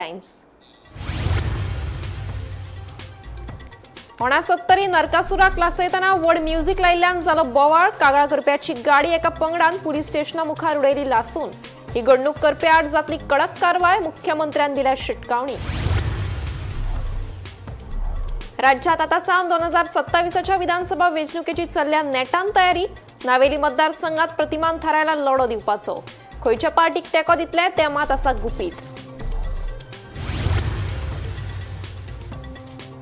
Times. 69 नरकासुराक लासयतना व्हड music लायिल्ल्यान जालो बोवाळ. कागाळ करप्याची गाडी एका पंगडान पुलीस स्टेशना मुखार उडयली लासून. ही घडणूक करप्या आड जातली कडक कारवाय, मुख्यमंत्र्यान दिल्या शिटकावणी. राज्यात आता सावन 2027च्या विधानसभा वेंचणुकेची चल्ल्या नेटान तयारी. नावेली मतदारसंघात प्रतिमान थारायला लढो दिवपाचो. खंयच्या पार्टीक तेंको दितले ते मात आसा गुपीत.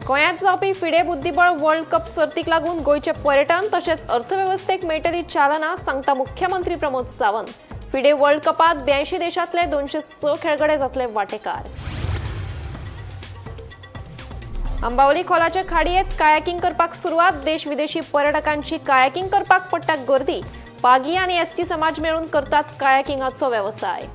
गोंयांत जावपी फिडे बुद्धिबळ वर्ल्ड कप सर्तीक लागून गोंयचे पर्यटन तशेंच अर्थवेवस्थेक मेळटली चालना, सांगता मुख्यमंत्री प्रमोद सावंत. फिडे वर्ल्ड कपात 82 देशांतले 206 खेळगडे जातले वांटेकार. अंबावली खोलाचे खाडयेत कायाकिंग करपाक सुरवात. देश विदेशी पर्यटकांची कायाकिंग करपाक पडटा गर्दी. पागी आनी एसटी समाज मेळून करतात कायाकिंगाचो वेवसाय.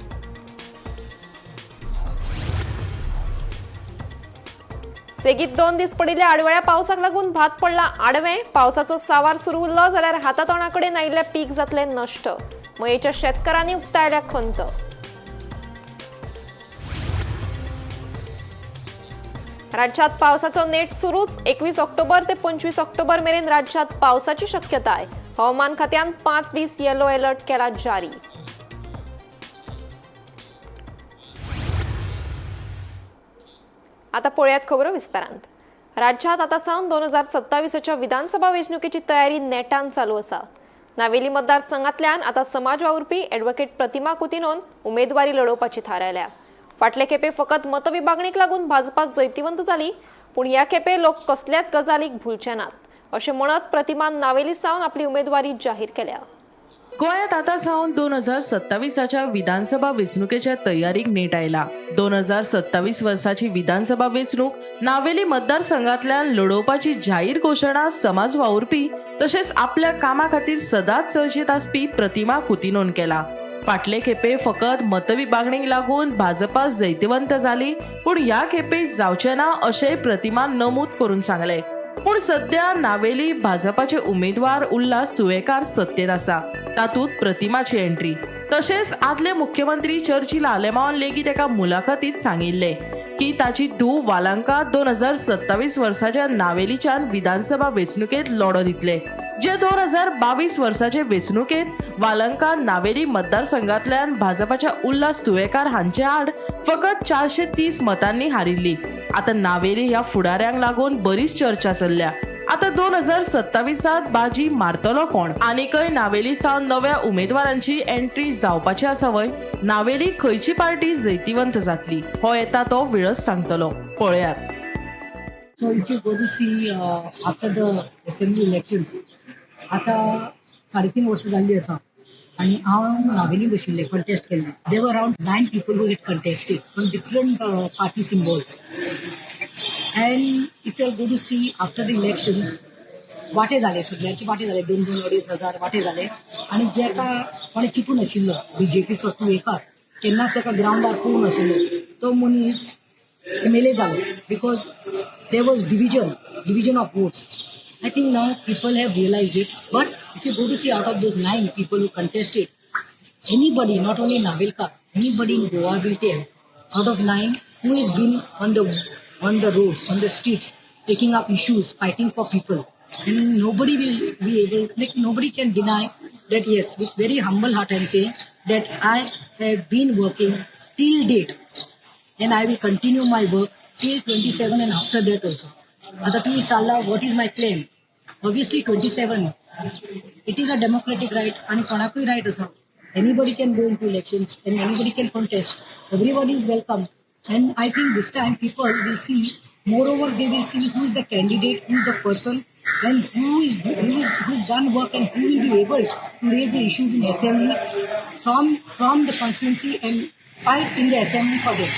सेगीत 2 दीस पडिल्ल्या आडवेळ्या पावसाक लागून भात पडला आडवें. पावसाचो सावार सुरू उरलो जाल्यार हातातोंडा कडेन आयिल्लें पीक जातलें नश्ट. मयेच्या शेतकारांनी उक्तायल्या खंत. राज्यात पावसाचो नेट सुरूच. 21 ऑक्टोबर ते 25 ऑक्टोबर मेरेन राज्यात पावसाची शक्यताय. हवामान खात्यान 5 दीस येलो अलर्ट केला जारी. आता पळयात खबरो विस्तारांत. राज्यात आता सावन 2027च्या विधानसभा वेंचणुकेची तयारी नेटान चालू आसा. नावेली मतदारसंघातल्यान आता समाज वावुरपी ॲडव्होकेट प्रतिमा कुतिनोन उमेदवारी लढोवपाची थारायल्या. फाटले खेपे फकत मतविभागणीक लागून भाजपा जैतिवंत जाली, पूण ह्या खेपे लोक कसल्याच गजालीक भुलचे नात अशें म्हणत प्रतिमान नावेली सावन आपली उमेदवारी जाहीर केल्या. गोंयांत आतां सावन 2027च्या विधानसभा वेंचणुकेच्या तयारीक नेट आयला. 2027 वर्साची विधानसभा वेंचणूक नावेली मतदारसंघातल्यान लढोवपाची जाहीर घोशणा समाज वावुरपी तशेंच आपल्या कामा खातीर सदांच चर्चेत आसपी प्रतिमा कुतिनोन केला. फाटले खेपे फकत मतविभागणीक लागून भाजपा जैतिवंत जाली, पूण ह्या खेपे जावचें ना अशेंय प्रतिमान नमूद करून सांगलें. पूण सध्या नावेली भाजपाचे उमेदवार उल्हास तुयेंकार सत्तेत आसा, तातूंत प्रतिमाची एंट्री. तशेंच आदले मुख्यमंत्री चर्चिल आलेमांवान लेगीत एका मुलाखतीत सांगिल्लें की ताची धूव वालांका 2027 वर्साच्या नावेलीच्यान विधानसभा वेंचणुकेत लढो दितले. जे 2022 वर्साचे वेंचणुकेत वालंका नावेली मतदारसंघातल्यान भाजपाच्या उल्हास तुयेंकार हांचे आड फकत 430 मतांनी हारिल्ली. आतां नावेली ह्या फुडाऱ्यांक लागून बरीच चर्चा चल्ल्या. आतां 2027 बाजी मारतलो कोण? आनीकय नावेली सावन नव्या उमेदवारांची एंट्री जावपाची आसा व्हय? नावेली खंयची पार्टी जैतिवंत जातली हो येता तो वेळच सांगतलो. पळयात. So if you go to see after the assembly elections, आता 3.5 वर्सां जाल्ली आसा आनी हांव नावेली बशिल्लें कंटेस्ट केल्लें. There were around 9 people who had contested on different party symbols. And if you go to see after the elections, वांटे जाले, सगळ्यांचे वांटे जाले, 2-2 2.5 हजार वांटे जाले. आनी जेका कोणें चिंतून नाशिल्लो बीजेपीचो तुयेंकार केन्नाच ताका ग्रावंडार पळोवंक नाशिल्लो तो मनीस एमएलए जालो, because there was division of votes. I think now people have realized it. But if you go to see out of those 9 people who contested, anybody, not only Navelkar, anybody in Goa will tell, out of 9, who has been on the roads, on the streets, taking up issues, fighting for people. And nobody will be able, like nobody can deny that yes, with very humble heart I am saying that I have been working till date and I will continue my work till 27 and after that also. आता तुम्ही चालला, what is my claim? Obviously 27, it is a democratic right आणि कोणाकूय right आसा. Anybody can go into elections and anybody can contest. Everybody is welcome. And I think this time people will see, moreover they will see who is the candidate, who is the person and who's done work and who will be able to raise the issues in assembly from the constituency and fight in the assembly for them.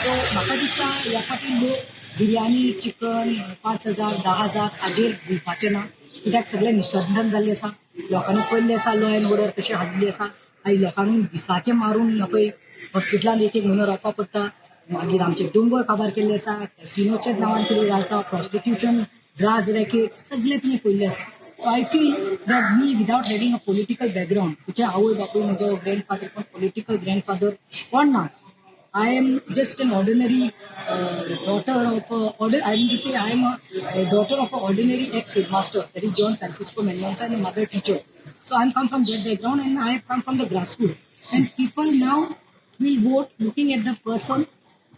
So म्हाका दिसता ह्या फाटीं लोक biryani, chicken, 5,000 10,000 हाजेर भिवपाचें ना, कित्याक सगळें निसंदन जाल्लें आसा. लोकांनी पयल्लें आसा लॉ एंड ऑर्डर कशें हाडिल्लें आसा. आयज लोकांनी दिसाचें मारून पळय हॉस्पिटलांत एक एक म्हयनो रावपा पडटा. मागीर आमचे दोंगर काबार केल्ले आसा, कॅसिनोच्या नांवान कितें घालता, प्रॉस्टिट्युशन, ड्रग्स रॅकेट सगळें तुमी पळयल्लें आसा. So I feel that me without having a political background, तुझ्या आवय बापूय म्हजो ग्रँडफादर पण पॉलिटिकल ग्रँडफादर कोण ना, I am just an ordinary daughter of order I mean to say I am a daughter of a ordinary ex headmaster, that is John Francisco Mendonca, and mother teacher. So I am come from that background and I have come from the grassroot, and people now will vote looking at the person.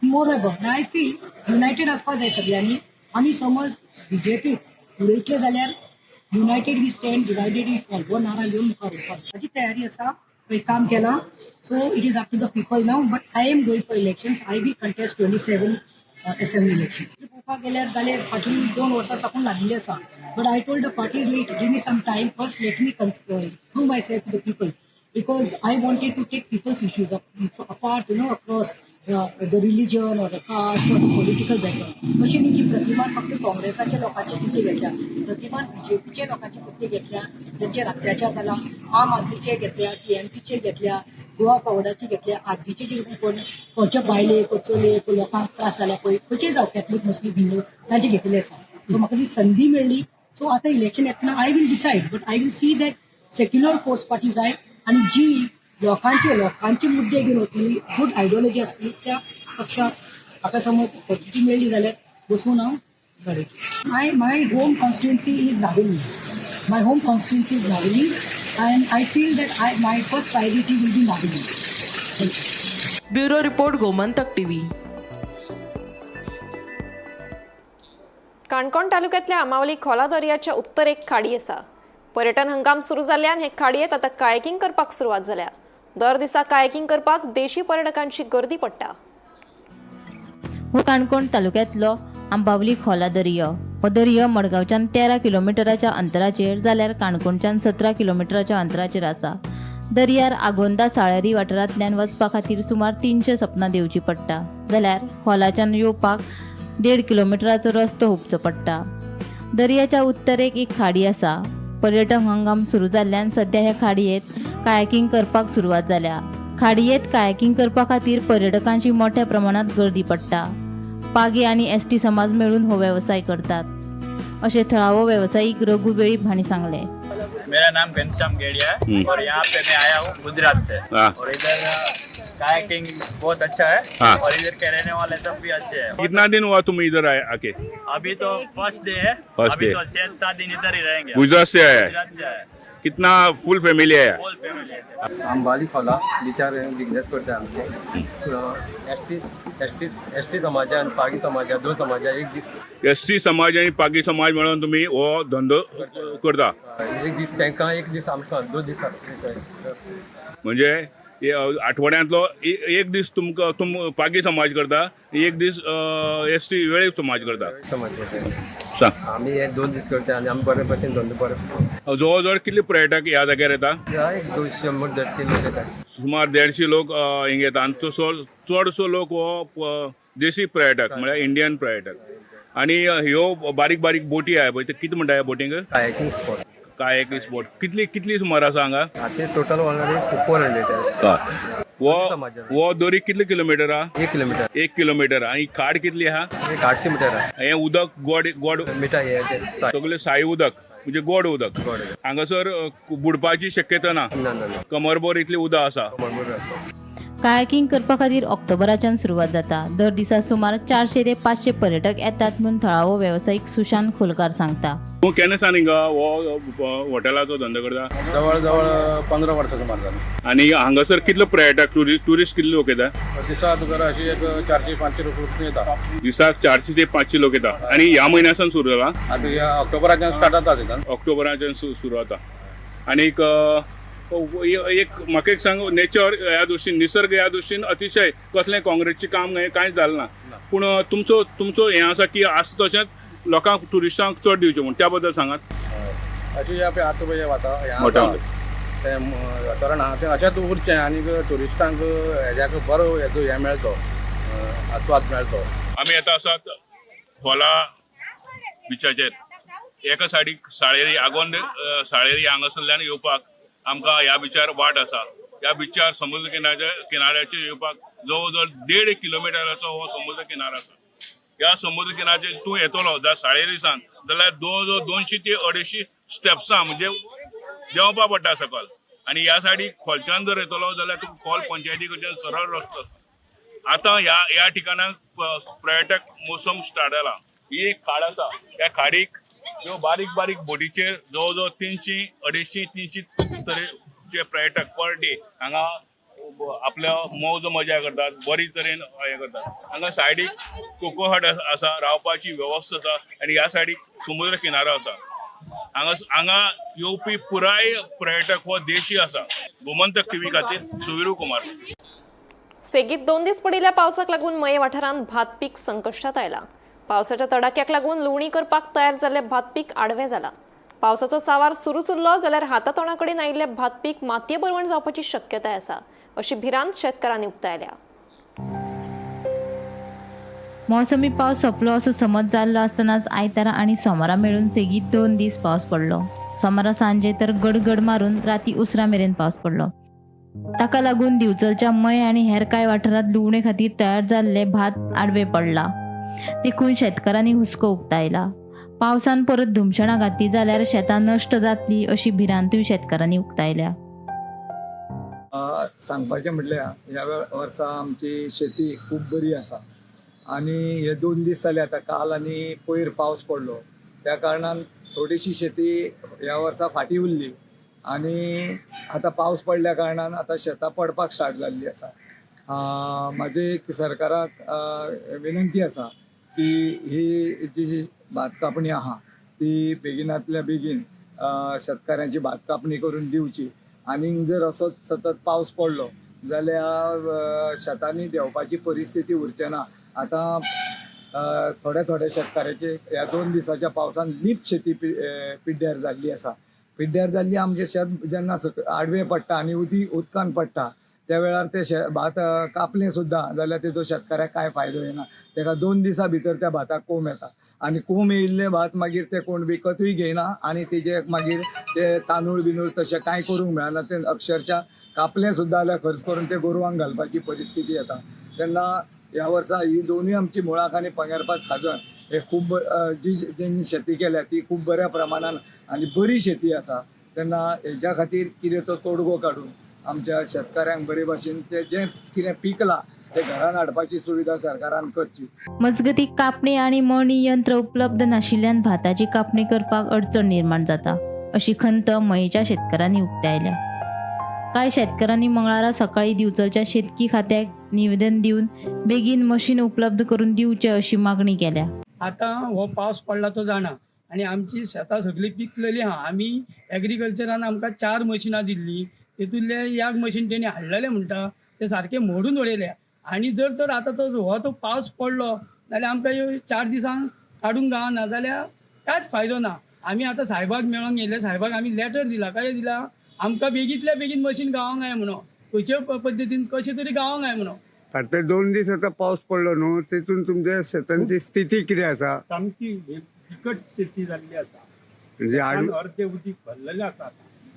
Moreover, I feel united आसपा जाय सगळ्यांनी. आमी समज BJP उडयतले जाल्यार united we stand, divided we fall हो नारा घेवन मुखार वचपाक जाय. ताजी तयारी आसा, पळय काम केलां. So it is up to the people now, but I am going for elections. I will contest 27 assembly elections. पळोवपाक गेल्यार जाल्यार फाटलीं 2 वर्सां साकून लागिल्ली आसा, but I told the parties, wait, give me some time first, let me prove myself to the people, because I wanted to take people's issues up, apart, across the religion or the caste or the political background. अशें न्ही की प्रतिमान फक्त काँग्रेसाच्या लोकांचे मुद्दे घेतल्या, प्रतिमान बीजेपीचे लोकांचे मुद्दे घेतल्या ज्यांचेर अत्याचार जाला, आम आदमीचे घेतल्या, टीएमसीचे घेतल्या, गोवा फॉवर्डाचे घेतल्या, आदीचे जे कोण खंयच्या बायलेक चलयेक लोकांक त्रास जाल्या पळय, खंयचेय जावं, कॅथलीक, मुस्लीम, हिंदू, तांचे घेतिल्ले आसा. सो म्हाका ती संदी मेळ्ळी. सो आतां इलेक्शन येतना I will decide, but I will see that secular force party जाय आणि जी लोकांचे लोकांचे मुद्दे घेवन वतली, गुड आयडियोलॉजी आसतली, त्या पक्षाक म्हाका समज ऑपॉर्च्युनिटी मेळ्ळी जाल्यार बसून हांव लडयतलें. My home constituency is Navelim. My home constituency is Navelim and I feel that I my first priority will be Navelim. Thank you. Bureau report, Gomantak TV. Canacona तालुक्यातल्या आमावली खोला दर्याच्या उत्तरेक खाडी आसा. पर्यटन हंगाम सुरू जाल्ल्यान हे खाडयेत आतां कायकिंग करपाक सुरवात जाल्या. दर दिसा कायकिंग करपाक देशी पर्यटकांची गर्दी पडटा. हो काणकोण तालुक्यांतलो आंबावली खोला दर्यो. हो दर्यो मडगांवच्यान 13 किलोमिटराच्या अंतराचेर जाल्यार काणकोणच्यान 17 किलोमिटराच्या अंतराचेर आसा. दर्यार आगोंदा साळेरी वाठारांतल्यान वचपा खातीर सुमार 300 सपनां देंवची पडटा, जाल्यार खोलाच्यान येवपाक 1.5 किलोमिटराचो रस्तो हुपचो पडटा. दर्याच्या उत्तरेक एक खाडी आसा. पर्यटन हंगाम सुरू जाल्ल्यान सद्या ह्या खाडयेंत कायाकिंग करपाक सुरवात जाल्या. खाडयेंत कायाकिंग करपा खातीर पर्यटकांची मोठ्या प्रमाणात गर्दी पडटा. पागी आनी एसटी समाज मेळून हो वेवसाय करतात, अशें थळावो वेवसायीक रघु वेळीप हांणी सांगलें. मेरा नाम घनश्याम गेड़िया है और यहाँ पे मैं आया हूँ गुजरात से। और इधर कायाकिंग बहुत अच्छा है और इधर के रहने वाले सब भी अच्छे हैं। कितना दिन हुआ तुम इधर आए आके? अभी तो फर्स्ट डे है। First अभी day। तो 6-7 दिन इधर ही रहेंगे। गुजरात से आया है? गुजरात से आए। कितना फुल फैमिली आया? फुल फैमिली। आंबाली खोला बिचार बिजनेस करता आमचे एसटी एसटी एसटी समाजान, पागी समाजा, दोन समाजा एक दीस। एस टी समाज आणि पागी समाज म्हणून तुम्ही हो धंदो करता? एक दीस तांकां, एक दीस आमकां, 2 दीस आसता। म्हणजे हे आठवड्यांतलो एक दीस तुमकां तुम पागी समाज करता, एक दीस एस टी वेळीप समाज करता। समाज करता। सांग। आमी हे 2 दीस करता आनी आमी बरे भशेन धंदो बरो। जवळ जवळ कितले पर्यटक ह्या जाग्यार येता? ह्या एक 100 150 लोक येता। सुमार 150 लोक हिंगा येता आनी तसो चडसो लोक हो देशी पर्यटक, म्हळ्यार इंडियन पर्यटक. आनी ह्यो बारीक बारीक बोटी आहा पळय, ते कितें म्हणटा ह्या बोटींक? Kayaking spot. Kayak spot. कितली कितली सुमार आसा हांगा? हाचे टोटल ऑलरेडी 400। हो। समाजान। हो दोरी कितले किलोमिटर आहा? 1 किलोमिटर। 1 किलोमिटर. आनी खाड कितली आहा? एक 800 मिटर आहा। हें उदक गोड गोड? मिठा हे ते सगळें साई उदक, म्हणजे गोड उदक। गोड उदक। हांगासर बुडपाची शक्यता ना? ना ना ना। कमरभर इतलें उदक आसा। बरोबर आसा। कायाकिंग करपा खातीर ऑक्टोबराच्यान सुरवात जाता. दर दिसा सुमार 400 ते 500 पर्यटक येतात म्हूण थळावो वेवसायीक सुशांत खोलकार सांगता. तूं केन्ना सावन हिंगा हो हॉटेलाचो धंदो करता? जवळ जवळ 15 वर्सां सुमार जाली। आनी हांगासर कितलो पर्यटक, टुरिस्ट कितले लोक येता? दिसा तुका अशी एक 400-500 रुपये येता। दिसाक 400 ते 500 लोक येता. आनी ह्या म्हयन्या सावन सुरू जाला? आतां ह्या ऑक्टोबराच्यान स्टार्ट जाता सिजन। ऑक्टोबराच्यान सुरू जाता. आनीक एक म्हाका एक सांग, नेचर ह्या दृश्टीन, निसर्ग ह्या दृश्टीन अतिशय कसलें काँग्रेसचें काम हें कांयच जालें ना, पूण तुमचो तुमचो हें आसा की आसा तशेंच लोकांक, टुरिस्टांक चड दिवचें म्हूण, त्या बद्दल सांगात। अशें ह्या पळय आतां पळय हें मोठ्या आसा तें वातावरण आहा तें अशेंच उरचें आनी ट्युरिस्टांक हेज्याक बरो हेजो हें मेळचो, आस्वाद मेळचो। आमी आतां आसात खोला बिचाचेर. एका सायडीक साळेरी, आगोंद साळेरी हांगासरल्यान येवपाक आमकां ह्या बिचार वाट आसा. ह्या बिचार समुद्र किनाऱ्याचेर येवपाक जवळ जवळ 1.5 किलोमिटराचो हो समुद्र किनारो आसा. ह्या समुद्र किनाऱ्याचेर तूं येतलो जाल्यार साळेरी सावन जाल्यार जवळ जवळ 200 ते 250 स्टेप्सां म्हणजे देंवपा पडटा सकल. आनी ह्या सायडीक खोलच्यान जर येतलो जाल्यार तुका खोल पंचायती कडच्यान सरळ रस्तो आसा. आतां ह्या ह्या ठिकाणाक पर्यटक मोसम स्टार्ट जाला. ही एक खाड आसा, ह्या खाडीक ह्यो बारीक बारीक बोटीचेर जवळ जवळ 300, 250, 300 तरेचे पर्यटक पर डे हांगा आपल्या मौज मजा करतात, बरी तरेन हें करतात. हांगा सायडीक कोको हट आसा, रावपाची वेवस्था आसा आनी ह्या सायडीक समुद्र किनारो आसा. हांगा हांगा येवपी पुराय पर्यटक हो देशी आसा. गोमंतक टीव्ही खातीर सुवीरू कुमार. सेगीत 2 दीस पडिल्ल्या पावसाक लागून मये वाठारांत भात पीक संकश्टात आयला. पावसाच्या तडाख्याक लागून लुवणी करपाक तयार जाल्ले भात पीक आडवें जाला. पावसाचो सावार सुरूच उरलो जाल्यार हाता तोंडा कडेन आयिल्ले भात पीक मातये भरवण जावपाची शक्यताय आसा अशी भिरांत शेतकारांनी उक्तायल्या. मोसमी पावस सोंपलो असो समज जाल्लो आसतनाच आयतारा आनी सोमारा मेळून सेगीत 2 दीस पावस पडलो. सोमारा सांजे तर गडगड मारून राती उसरा मेरेन पावस पडलो. ताका लागून दिवचलच्या मये आनी हेर कांय वाठारांत लुवणे खातीर तयार जाल्ले भात आडवे पडला. देखून शेतकारांनी हुस्को उक्तायला. पावसान परत धुमशणां घातली जाल्यार शेतां नश्ट जातली अशी भिरांतूय शेतकारांनी उक्तायल्या. सांगपाचें म्हटल्यार ह्या वर्सा आमची शेती खूब बरी आसा आनी हे 2 दीस जाले आतां, काल आनी पयर पावस पडलो, त्या कारणान थोडीशी शेती ह्या वर्सा फाटीं उरली आनी आतां पावस पडल्या कारणान आतां शेतां पडपाक स्टार्ट जाल्ली आसा. म्हाजी एक सरकाराक विनंती आसा की ही जी भात कापणी आहा ती बेगिनांतल्या बेगीन शेतकाऱ्यांची भात कापणी करून दिवची. आनी जर असोच सतत पावस पडलो जाल्यार शेतांनी देंवपाची परिस्थिती उरचे ना. आतां थोड्या थोड्या शेतकाऱ्याचे ह्या 2 दिसाच्या पावसान लीप शेती पिड्ड्यार जाल्ली आसा. पिड्ड्यार जाल्ली आमचें शेत जेन्ना आडवें पडटा आनी उदकान पडटा त्या वेळार ते भात कापलें सुद्दां जाल्यार तेजो शेतकाऱ्याक कांय फायदो येना. तेका 2 दिसां भितर त्या भाताक कोंब येता आनी कोंब येयल्लें भात मागीर ते कोण विकतूय घेयना आनी तेजे मागीर ते तांदूळ बिंदूळ तशें कांय करूंक मेळना. ते अक्षरशा कापलें सुद्दां जाल्यार खर्च करून ते गोरवांक घालपाची परिस्थिती येता. तेन्ना ह्या वर्सा ही दोनूय आमची मुळाक आनी पंगेरपाक खाजन हे खूब जी जेंनी शेती केल्या ती खूब बऱ्या प्रमाणान आनी बरी शेती आसा. तेन्ना हेज्या खातीर कितें तो तोडगो काडून आमच्या शेतकाऱ्यांक बरे भाशेन ते जें कितें पिकलां ते घरान हाडपाची सुविधा सरकारान करची. मजगती कापणी आनी मळणी यंत्र उपलब्ध नाशिल्ल्यान भाताची कापणी करपाक अडचण निर्माण जाता अशी खंत मयेच्या शेतकारांनी उक्तायल्या. कांय शेतकारांनी मंगळारा सकाळी दिवचलच्या शेतकी खात्याक निवेदन दिवन बेगीन मशीन उपलब्ध करून दिवचे अशी मागणी केल्या. आतां हो पावस पडला तो जाणा आनी आमची शेतां सगळीं पिकलेली आहा. आमी एग्रीकल्चरान आमकां 4 मशिनां दिल्लीं, तेतूंतले एक मशीन तेणी हाडलेलें म्हणटा ते सारकें मोडून उडयलें. आनी जर तर आतां तो हो तो पावस पडलो जाल्यार आमकां ह्यो 4 दिसांक काडूंक गावना जाल्यार कांयच फायदो ना. आमी आतां सायबाक मेळोंक येयले, सायबाक आमी लेटर दिला, कशें दिला, आमकां बेगींतल्या बेगीन मशीन गावोंक जाय म्हणून, खंयचे पद्दतीन कशें तरी गावोंक जाय म्हणून. फाटले 2 दीस आतां पावस पडलो न्हू, तेतून तुमच्या शेतांची स्थिती कितें आसा? सामकी बिकट स्थिती जाल्ली आसा, म्हणजे अर्दे उदीक भरलेलें आसा.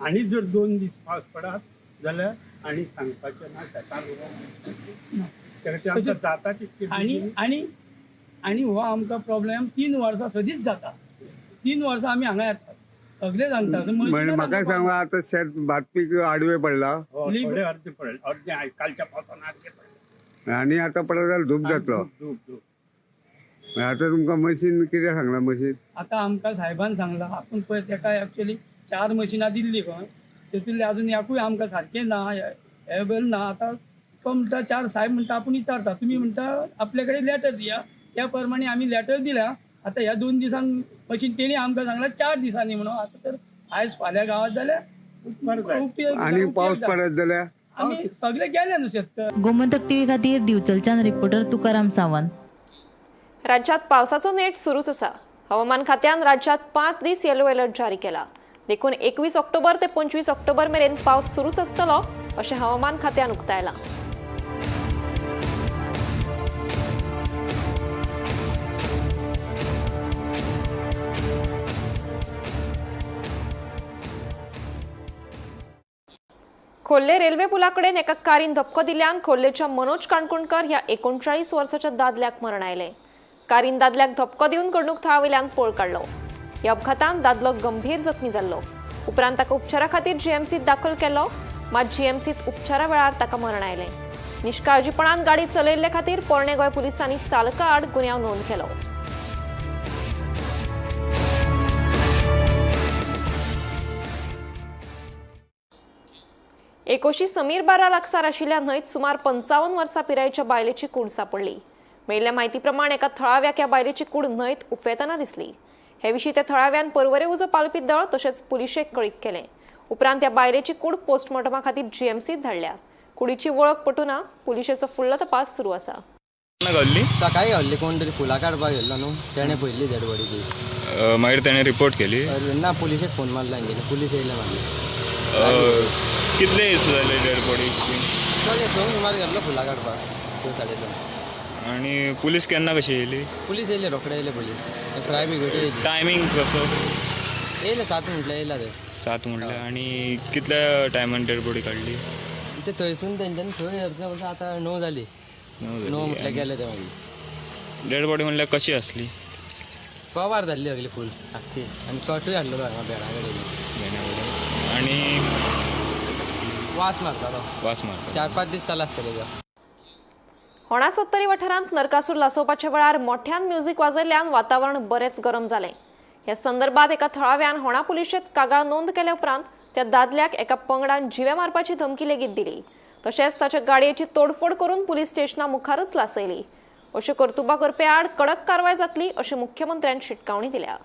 आनी जर 2 दीस पावस पडत जाल्यार आनी सांगपाचें ना, शेतान जाता तितकें. आनी आनी आनी हो आमकां प्रॉब्लेम 3 वर्सां सदींच जाता. 3 वर्सां आमी हांगा येतात, सगळे सांगता. म्हाका सांगा आतां शेत भात पीक आडवें पडला अर्दे पडले, अर्दे कालच्या पावसान अर्दे पडले आनी आतां पडत जाल्यार धूप जातलो. आतां तुमकां मशीन कितें सांगलां? मशीन आतां आमकां सायबान सांगलां, आपूण पळय तेका एक्चुअली 4 मशिनां दिल्ली खंय, तेतूंतलें अजून एकूय आमकां सारकें ना, एवेलेबल ना. आतां तो म्हणटा 4 सायब म्हणटा आपूण विचारता, तुमी म्हणटा आपल्या कडेन लेटर दिया, त्या प्रमाणे आमी लेटर दिल्या. आतां ह्या 2 दिसान मशीन तेणी आमकां सांगलां 4 दिसांनी म्हणून. आतां तर आयज फाल्यां गावात जाल्यार आनी पावस पडत जाल्यार आमी सगळे गेले न्हू शेतकार. गोमंतक टीव्ही खातीर दिवचलच्यान रिपोर्टर तुकाराम सावंत. राज्यात पावसाचो नेट सुरूच आसा. हवामान खात्यान राज्यात 5 दीस येलो अलर्ट जारी केला. देखून 21 ऑक्टोबर ते 25 ऑक्टोबर मेरेन पावस सुरूच आसतलो अशें हवामान खात्यान उक्तायलां. खोर्ले रेल्वे पुलाकडेन एका कारीन धपको दिल्ल्यान खोर्लेच्या मनोज काणकोणकर ह्या 39 वर्साच्या दादल्याक मरण आयलें. कारीन दादल्याक धपको दिवन घडणूक थळावयल्यान पळ काडलो. ह्या अपघातान दादलो गंभीर जखमी जाल्लो. उपरांत ताका उपचारा खातीर जीएमसीत दाखल केलो, मात जीएमसीत उपचारा वेळार ताका मरण आयलें. निश्काळजीपणान गाडी चलयल्ले खातीर पोरणे गोंय पुलिसांनी चालका आड गुन्यांव नोंद केलो. एकोशी समीर बारा लागसार आशिल्ल्या न्हंयत सुमार 55 वर्सां पिरायेच्या बायलेची कूड सापडली. मेळिल्ल्या म्हायती प्रमाण एका थळाव्याक ह्या बायलेची कूड न्हंयत उफेतना दिसली. हे विशीं त्या थळाव्यान पर्वरे उजो पालपी दळ तशेंच पुलिशेक कळीत केलें. उपरांत त्या बायलेची कूड पोस्टमॉर्टमा खातीर जीएमसीत धाडल्या. कुडीची वळख पटूना पुलिशेचो फुडलो तपास सुरू आसा. गावल्ली सकाळी गावल्ली, कोण तरी फुलां काडपाक गेल्लो न्हू, तेणें पळयल्ली डेड बॉडी ती. मागीर तेणें रिपोर्ट केली. ना, पुलिशेक फोन मारला तेंच्यांनी, पुलीस येयले मागीर. कितले दीस जाले डेड बॉडी? चल संक सुमार गेल्लो फुलां काडपाक, 6 साडे 6. आनी पुलीस केन्ना कशी येयली? पुलीस येयले, रोखडे येयले पुलीस, फायर ब्रिगेड येयली. टायमींग कसो? येयले 7 म्हटल्यार येयला ते. 7 म्हटल्यार. आनी कितल्या टायमान डेड बॉडी काडली? ते थंयसून तेंच्यांनी थंय अर्द वर्सां, आतां 9 जाली. 9 म्हटल्यार गेले ते मागीर. डेड बॉडी म्हणल्यार कशी आसली? कवार जाल्ली सगळी फूल आख्खी, आनी कटूय हाडलेलो हांगा भेणा कडेन. आनी वास मारतालो. वास मारता. 4-5 दीस जाले आसतले ते. होणा सत्तरी वाठारांत नरकासूर लासोवपाच्या वेळार मोठ्यान म्युझिक वाजयल्ल्यान वातावरण बरेंच गरम जालें. ह्या संदर्भात एका थळाव्यान होणा पुलिशेंत कागाळ नोंद केल्या उपरांत त्या दादल्याक एका पंगडान जिवे मारपाची धमकी लेगीत दिली. तशेंच ताच्या गाडयेची तोडफोड करून पुलीस स्टेशना मुखारच लासयली. अश्यो कर्तुबां करपी आड कडक कारवाय जातली अशें मुख्यमंत्र्यान शिटकावणी दिल्या.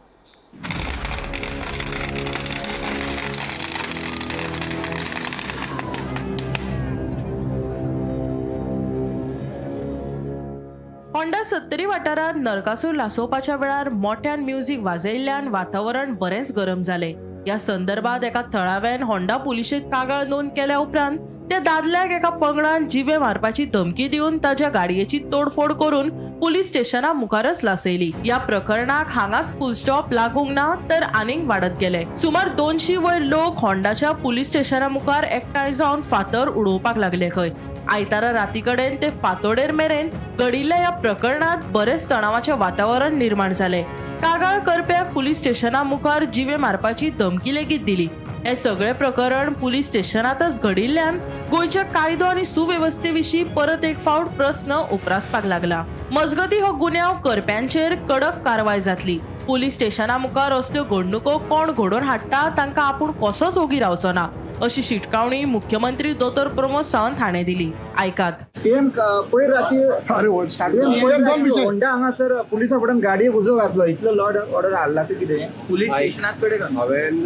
होंडा सत्तरी वाठारांत नरकासूर लासोवपाच्या वेळार मोठ्यान म्युझिक वाजयल्ल्यान वातावरण बरेंच गरम जालें. ह्या संदर्भात एका थळाव्यान होंडा पुलिशेंत कागाळ नोंद केल्या उपरांत त्या दादल्याक एका पंगडान जिवे मारपाची धमकी दिवन ताच्या गाडयेची तोडफोड करून पुलीस स्टेशना मुखारच लासयली. ह्या प्रकरणाक हांगाच फुल स्टॉप लागूंक ना तर आनीक वाडत गेले. सुमार 200 वयर लोक होंडाच्या पुलीस स्टेशना मुखार एकठांय जावन फातर उडोवपाक लागले खंय. आयतारा राती कडेन ते फातोडेर मेरेन घडिल्ल्या ह्या प्रकरणात बरेच तणावाचें वातावरण निर्माण जालें. कागाळ करप्याक पुलीस स्टेशना मुखार जिवे मारपाची धमकी लेगीत दिली. हे सगळे प्रकरण पुलीस स्टेशनातच घडिल्ल्यान गोंयच्या कायदो आनी सुवेवस्थे विशीं परत एक फावट प्रस्न उप्रासपाक लागला. मजगती हो गुन्यांव करप्यांचेर कडक कारवाय जातली. पुलीस स्टेशना मुखार असल्यो घडणुको कोण घडोवन हाडटा तांकां आपूण कसोच ओगी रावचो ना अशी शिटकावणी मुख्यमंत्री दोतोर प्रमोद सावंत हाणें दिली. आयकात. सेम पयर राती, सेम पयर राती होंडा हांगासर पुलिसा फुड्यान गाडयेक उजो घातलो. इतलो लॉ ऑर्डर हाडला ते कितें पुलीस स्टेशनात कडेन हांवें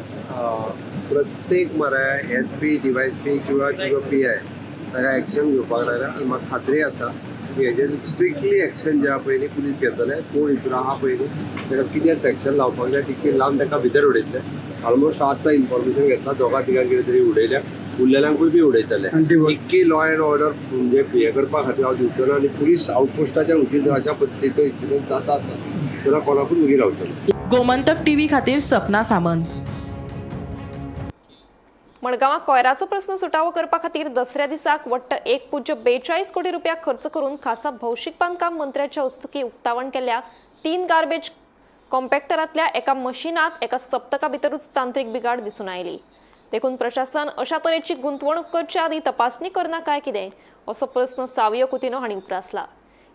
प्रत्येक मरे एस पी, डीवायएसपी किंवा तुजो पी I ताका एक्शन घेवपाक लागला आनी म्हाका खात्री आसा की हेजेर स्ट्रिक्टली एक्शन जे आहा पयलीं पुलीस घेतले. कोण हितून आहा पयलीं ताका कितें सेक्शन लावपाक जाय तितकें लावन ताका भितर उडयतले. ऑलमोस्ट आतां इन्फॉर्मेशन घेतला, दोगा तिगांक कितें तरी उडयल्या, उरलेल्यांकूय बी उडयतले. इतकी लॉ एंड ऑर्डर म्हणजे हें करपा खातीर हांव दिवचो ना आनी पुलीस आउटपोस्टाच्या वतीन अशा पद्दतीचो इन्सिडंट जाता आसा तेन्ना कोणाकूच वगी रावचो ना. गोमंतक टीव्ही खातीर सपना सामंत. मडगांवां कोयराचो प्रस्न सुटावो करपा खातीर दसऱ्या दिसाक वट्ट 1.42 कोटी रुपया खर्च करून खासा भौशीक बांदकाम मंत्र्याच्या हस्तुकीं उक्तावण केल्ल्या 3 गार्बेज कॉम्पॅक्टरांतल्या एका मशिनात एका सप्तका भितरूच तांत्रीक बिघाड दिसून आयली. देखून प्रशासन अशा तरेची गुंतवणूक करचे आदीं तपासणी करना काय कितें असो प्रस्न सावियो कुतिनो हांणी उप्रासला.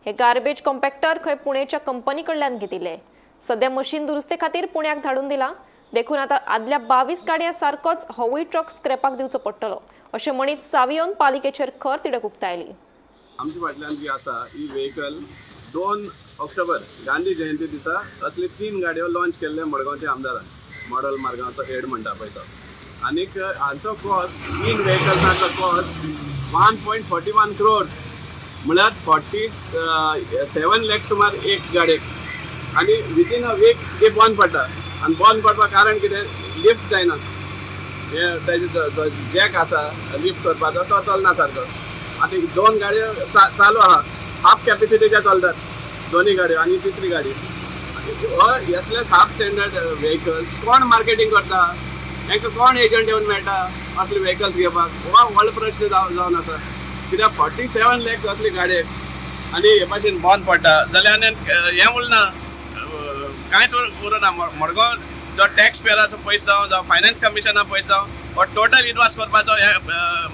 हे गार्बेज कॉम्पॅक्टर खंय पुणेच्या कंपनी कडल्यान घेतिल्ले. सध्या मशीन दुरुस्ते खातीर पुण्याक धाडून दिला. देखून आता आदल्या 22 गाडयां सारकोच होवूय ट्रक स्क्रॅपाक दिवचो पडटलो अशें म्हणीत सावियोन पालिकेचेर खर तिडक उक्तायली. आमच्या फाटल्यान जी आसा ही व्हेकल 2 ऑक्टोबर गांधी जयंती दिसा असली 3 गाडयो लॉन्च केल्ले मडगांवच्या आमदारान, मॉडल मार्गांचो हेड म्हणटा पळय तो. आनीक हांचो कॉस्ट, 3 व्हेकल्सांचो कॉस्ट 1.41 क्रोर्स, म्हळ्यार 47 लॅक सुमार एक गाडयेक. आनी विदीन अ वीक ती बंद पडटा. आनी बंद पडपाक कारण कितें, लिफ्ट जायना, हे तेजे जो जॅक आसा लिफ्ट करपाचो तो चलना सारको. आतां 2 गाडयो चालू आहा, हाफ कॅपेसिटीच्या चलतात दोन्ही गाडयो आनी तिसरी गाडी. हो असले हाफ स्टँडर्ड व्हेकल्स कोण मार्केटींग करता, तांकां कोण एजंट येवन मेळटा असले व्हेकल्स घेवपाक, हो व्हडलो प्रश्न जावन आसा. कित्याक 47 लॅक्स असले गाडयेक आनी हे भाशेन बंद पडटा जाल्यार आनी हें उरना, कांयच उरना. मडगांव जो टॅक्स पेयराचो पयसो जावं फायनान्स कमिशना पयसो हो टोटल इनवास करपाचो हे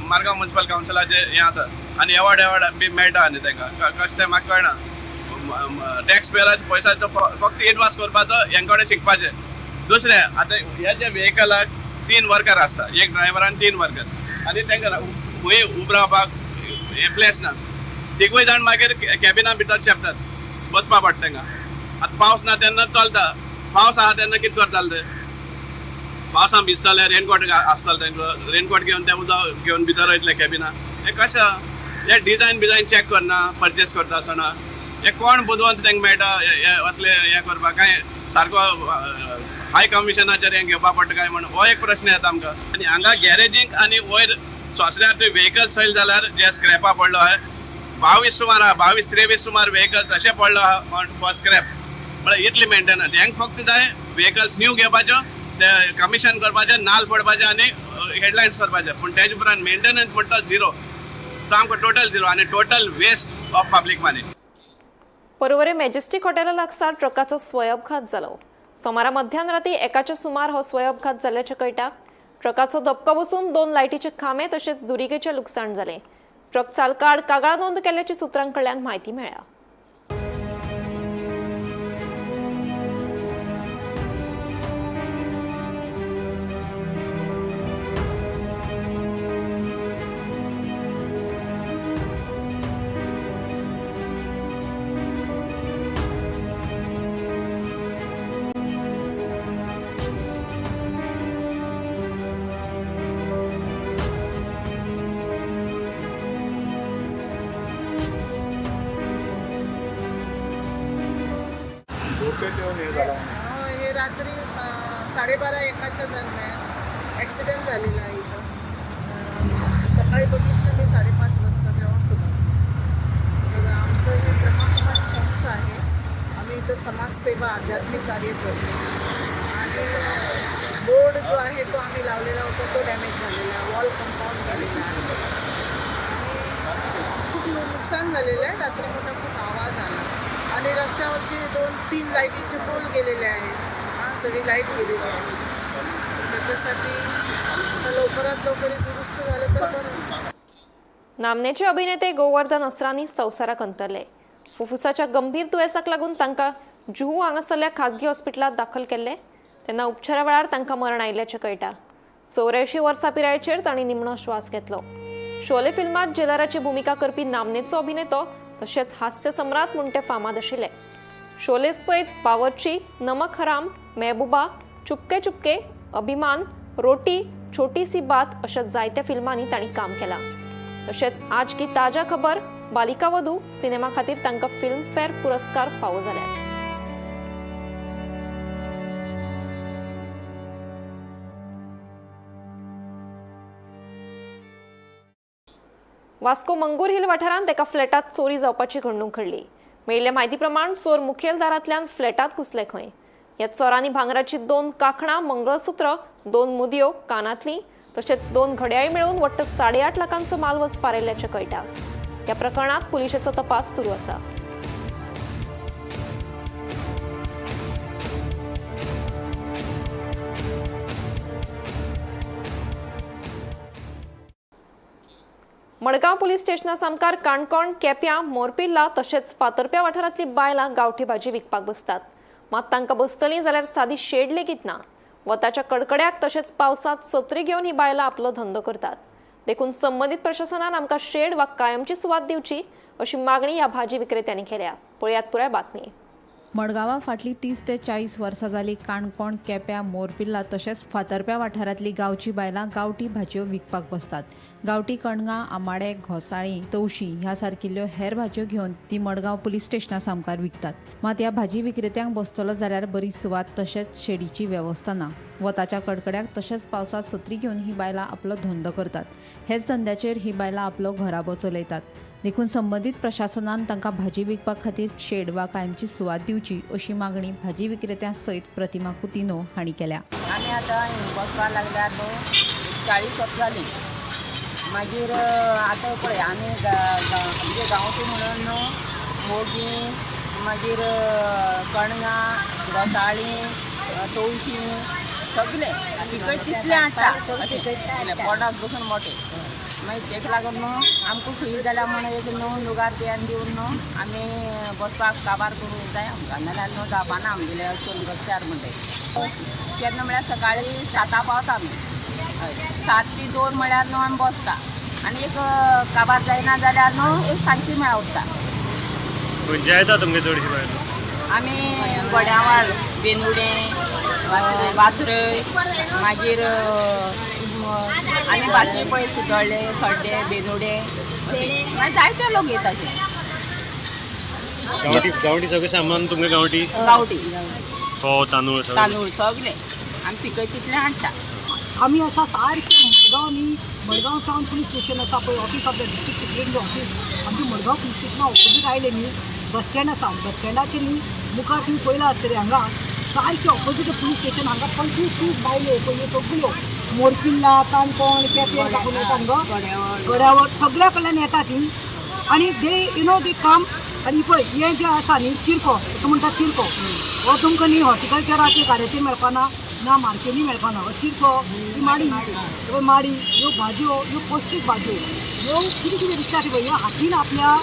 मार्गांव म्युनिसिपल कावन्सिलाचें हें आसा. आनी एवॉर्ड एवॉर्ड बी मेळटा आनी तांकां कशें तें म्हाका कळना. टॅक्स पेयराच्या पयशाचो फक्त एडवान्स करपाचो, हेंचे कडेन शिकपाचें. दुसरें आतां ह्या ज्या व्हेकलाक 3 वर्कर आसता, एक ड्रायव्हर आनी 3 वर्कर, आनी तांकां खंय उब रावपाक हे प्लेस ना. तिगूय जाण मागीर कॅबिना भितर चेपतात, बसपा पडटा तांकां. आतां पावस ना तेन्ना चलता, पावस आहा तेन्ना कितें करताले ते? पावसान भिजताले, रेनकोट आसताले तांकां, रेनकोट घेवन ते उदक घेवन भितर वयतले कॅबिना. हें कशें? हे डिजायन बिजायन चॅक करना परचेस करता आसतना. हे कोण बुदवंत तांकां मेळटा असले हें करपाक? कांय सारको हाय कमिशनाचेर हें घेवपा पडटा काय म्हण हो एक प्रश्न येता आमकां. आनी हांगा गॅरेजींक आनी वयर सोंसल्यार तुवें व्हेकल्स सयल जाल्यार जे स्क्रॅपा पडलो आहा 22 सुमार आहा, 22-23 सुमार व्हेकल्स अशें पडलो आहा ऑन फॉर स्क्रॅप. म्हळ्यार इतली मेंटेनन्स हेंक फक्त जाय व्हेकल्स न्यू घेवपाच्यो, ते कमिशन करपाचें, नाल पडपाचें आनी हेडलायन्स करपाचें. पूण तेजे उपरांत मेंटेनन्स म्हणटा झिरो, सामको टोटल झिरो आनी total waste of public money. Porvorim Majestic हॉटेला लागसार ट्रकाचो स्वयंअपघात जालो. सोमारा मध्यान राती 1च्या सुमार हो स्वयंअपघात जाल्ल्याचें कळटा. ट्रकाचो धपको बसून 2 लायटीचे खांबे तशेंच दुरिगेचें लुकसाण जालें. ट्रक चालका आड कागाळ नोंद केल्ल्याची सुत्रां कडल्यान म्हायती मेळ्ळ्या. हे रात्री 12:30-1च्या दरम्यान ॲक्सिडेंट झालेला आहे इथं. सकाळी बघितलं मी 5:30 वाजता तेव्हा समजलं. तर आमचं ही ब्रह्माकुमारी संस्था आहे, आम्ही इथं समाजसेवा आध्यात्मिक कार्य करतो. आणि बोर्ड जो आहे तो आम्ही लावलेला होता तो डॅमेज झालेला आहे, वॉल कंपाऊंड केलेला आहे आणि खूप नुकसान झालेलं आहे. रात्री मोठा खूप आवाज आला आणि रस्त्यावरचे 2-3 लाईटीचे पोल गेलेले आहेत, हां सगळी लाईट गेलेली आहे. तर त्याच्यासाठी आता लवकरात लवकर दुरुस्त झालं तर बरं. नामनेचे अभिनेते गोवर्धन असरानी संवसाराक अंतरले. फुफ्फुसाच्या गंभीर दुयेंसाक लागून तांकां जुहू हांगासरल्या खाजगी हॉस्पिटलांत दाखल केल्ले. तेन्ना उपचारा वेळार तांकां मरण आयिल्ल्याचें कळटा. 84 वर्सां पिरायेचेर तांणी निमणो श्वास घेतलो. शोले फिल्मांत जेलराची भुमिका करपी नामनेचो अभिनेतो तशेंच हास्य सम्राट म्हूण ते फामाद आशिल्ले. शोले सयत बावर्ची, नमक हराम, मेहबूबा, चुपके चुपके, अभिमान, रोटी, छोटी सी बात अशा जायत्या फिल्मांनी तांणी काम केलां. तशेंच आज की ताजा खबर, बालिका वधू सिनेमा खातीर तांकां फिल्मफेअर पुरस्कार फावो जाल्यात. वास्को मंगूर हिल वाठारांत एका फ्लॅटात चोरी जावपाची घडणूक घडली. मेळिल्ले म्हायती प्रमाण चोर मुखेल दारांतल्यान फ्लॅटात घुसले खंय. ह्या चोरांनी भांगराची 2 कांकणां, मंगळसूत्र, 2 मुदयो, कानांतली तशेंच 2 घड्याळी मेळून वट्ट 8.5 लाखांचो मालवज फारायल्ल्याचें कळटा. ह्या प्रकरणांत पुलिशेचो तपास सुरू आसा. मडगांव पुलीस स्टेशना सामकार काणकोण, केप्यां, मोरपिर्ला तशेंच फातर्प्या वाठारांतली बायलां गांवठी भाजी विकपाक बसतात. मात तांकां बसतलीं जाल्यार सादी शेड लेगीत ना. वताच्या कडकड्याक तशेंच पावसांत सत्री घेवन ही बायलां आपलो धंदो करतात. देखून संबंदीत प्रशासनान आमकां शेड वा कायमची सुवात दिवची अशी मागणी ह्या भाजी विक्रेत्यांनी केल्या. पळयात पुराय बातमी. मडगांवा फाटलीं 30 ते 40 वर्सां जालीं काणकोण, केप्यां, मोरपिर्ला तशेंच फातर्प्या वाठारांतली गांवची बायलां गांवठी भाजयो विकपाक बसतात. गांवठी कणगां, आमाडे, घोसाळीं, तवशीं ह्या सारकिल्ल्यो हेर भाजयो घेवन ती मडगांव पुलीस स्टेशना सामकार विकतात. मात ह्या भाजी विक्रेत्यांक बसतलो जाल्यार बरी सुवात तशेंच शेडीची वेवस्था ना. वताच्या कडकड्याक तशेंच पावसांत सत्री घेवन ही बायलां आपलो धंदो करतात. हेच धंद्याचेर ही बायलां आपलो घराबो चलयतात. देखून संबंदीत प्रशासनान तांकां भाजी विकपा खातीर शेड वा कायमची सुवात दिवची अशी मागणी भाजी विक्रेत्यां सयत प्रतिमा कुतिनो हांणी केल्या. आमी आतां बसपाक लागल्यार 40 वर्सां जालीं. मागीर आतां पळय आमी म्हणजे गांवठी म्हणून न्हू मोगी, मागीर कणगां, घोसाळीं, तवशीं सगळें पिकयत तितलें हाडटा, पोटाक बसून मोठें. मागीर तेका लागून न्हू आमकां खंय जाल्यार म्हण एक न्हू लुगार बियान दिवन न्हू आमी बसपाक काबार करूंक जाय आमकां, नाल्यार न्हू जावपाना आमगेलें अशें करून रस्त्यार म्हणटाय. केन्ना म्हळ्यार सकाळीं 7 पावता आमी, हय 7 ते 2 म्हळ्यार न्हू आमी बसता आनी एक काबार जायना जाल्यार न्हू एक सांजची म्हळ्यार उरता. खंयचे येता तुमगे चडशी बायलो? आमी गोड्यावाल, बेंदुडें, वासरय, मागीर आनी बाकी पळय सुदोळ्ळे, खड्डे, बेंदुडे, मागीर जायते लोक येता अशे. गांवठी गांवठी सगळें सामान तुमगे गांवठी? गांवठी. फोव, तांदूळ सगळें? तांदूळ सगळें आमी पिकयता तितलें हाडटा. आमी आसा सारकें मडगांव न्ही, मडगांव टावन पुलीस स्टेशन आसा पळय, office of the district superintendent office, आमची मडगांव पुलीस स्टेशना ऑपोजीट आयले न्ही, बस स्टँड आसा, बस स्टँडाचेर न्ही मुखार तुमी पळयलां आसतलें, हांगा सारकें ऑपोजीट पुलीस स्टेशन, हांगा 25-30 बायलो पळय सगळ्यो मोरपिल्ला, काणकोण, केपें साकून येता हांगा, गड्यावर सगळ्या कडल्यान येता ती आनी they you know they come. आनी पळय हें जें आसा न्ही चिरको, ताका म्हणटा चिरको, हो तुमकां न्ही हॉर्टिकल्चराच्या गाड्याचेर मेळपाना ना, मार्केटी मेळपाना. हो चिरको, ही माडी, पळय माडी, ह्यो भाजयो, ह्यो पौश्टीक भाजयो, ह्यो कितें कितें दिसता ती पळय, ह्यो हातीन आपल्या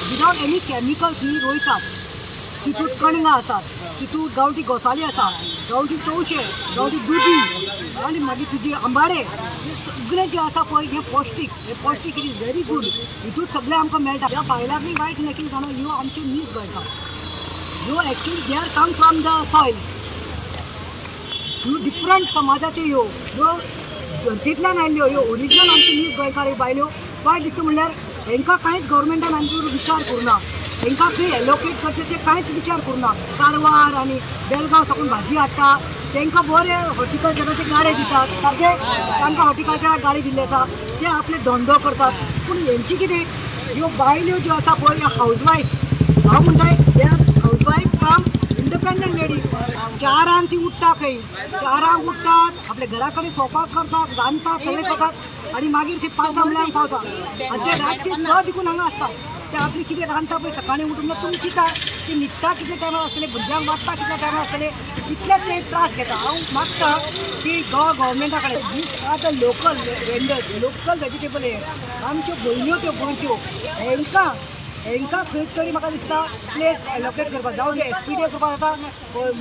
विदावट एनी कॅमिकल्स न्ही रोयतात. तितूंत कणगां आसात, तितूंत गांवठी गोसाली आसा, गांवठी तवशे, गांवठी दुदी आनी मागीर तुजी आंबाडे, हे सगळें जें आसा पळय हें पौश्टीक, हें पौश्टीक, it is very good. हितूंत सगळें आमकां मेळटा. ह्या बायलांक वायट न्ही कितें जाणा, ह्यो आमच्यो नीज गोंयकार, ह्यो actually they are come from the soil, ह्यो डिफरंट समाजाच्यो, ह्यो ह्यो धर्तींतल्यान आयल्ल्यो, ह्यो ओरिजिनल आमच्यो नीज गोंयकार ह्यो बायल्यो. वायट दिसता म्हणल्यार हेंकां कांयच गव्हर्मेंटान आमचे विचार करुना, हेंकां खंय एलोकेट करचें तें कांयच विचार करुना. कारवार आनी बेलगांव साकून भाजी हाडटा, तेंकां बरें हॉर्टिकल्चराचे गाडे दितात, सारके तांकां हॉर्टिकल्चराक गाडी दिल्ली आसा, ते आपले धंदो करतात. पूण हेंची कितें ह्यो बायल्यो ज्यो आसा पळय ह्यो हावजवायफ, हांव म्हणटा they are housewife cum independent ladies. 4 ती उठ्ठा, खंय 4 उठ्ठात, आपल्या घरा कडेन स्वयंपाक करतात, रांदतात, सगळें करतात आनी मागीर ते 5 म्हळ्यार पावता आनी ते रातचे 6 देखून हांगा आसता. ते आपली कितें रांदता पळय सकाळीं उठून तुमी चिंता ती न्हिदता कितल्या टायमार आसतले, भुरग्यांक वाडटा कितल्या टायमार आसतले, इतले ते त्रास घेता. हांव मागता की गोवा गव्हर्मेंटा कडेन these are the local vendors, local vegetable हे आमच्यो भयण्यो त्यो गोंयच्यो, हेंकां हेंकां खंय तरी म्हाका दिसता प्लेस एलोकेट करपाक जावं, जे एसपीडी करपाक जाता,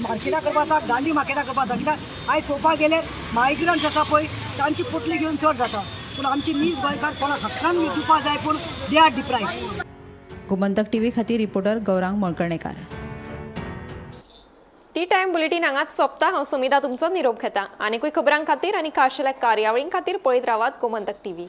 मार्केटाक करपाक जाता, गांधी मार्केटाक करपाक जाता. कित्याक आयज पळोवपाक गेल्यार मायग्रंट्स आसा पळय तांची पोटली घेवन चड जाता, पूण आमची नीज गोंयकार कोणाक हक्कान दिवपाक जाय, पूण they are deprive. Gomantak TV खातीर reporter Gaurang Malkarnekar. Tea time bulletin हांगाच सोंपता. हांव समिता तुमचो निरोप घेता. आनीकूय खबरां खातीर आनी खाशेल्या कार्यावळीं खातीर पळयत रावात Gomantak TV.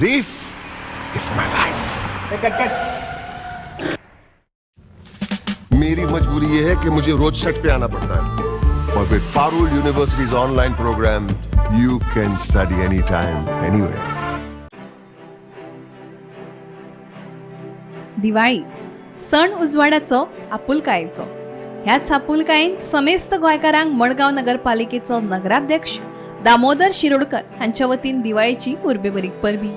This is my life. मेरी मजबूरी ये है कि मुझे रोज सेट पे आना पड़ता है और with Parul University's online program you can study any time anywhere. Diwali सण उजवाडाचो, आपुलकायेचो. ह्याच आपुलकायेन समेस्त गोंयकारांक मडगांव नगरपालिकेचो नगराध्यक्ष दामोदर शिरोडकर हांच्या वतीन दिवाळेची उर्बेभरीत परबी.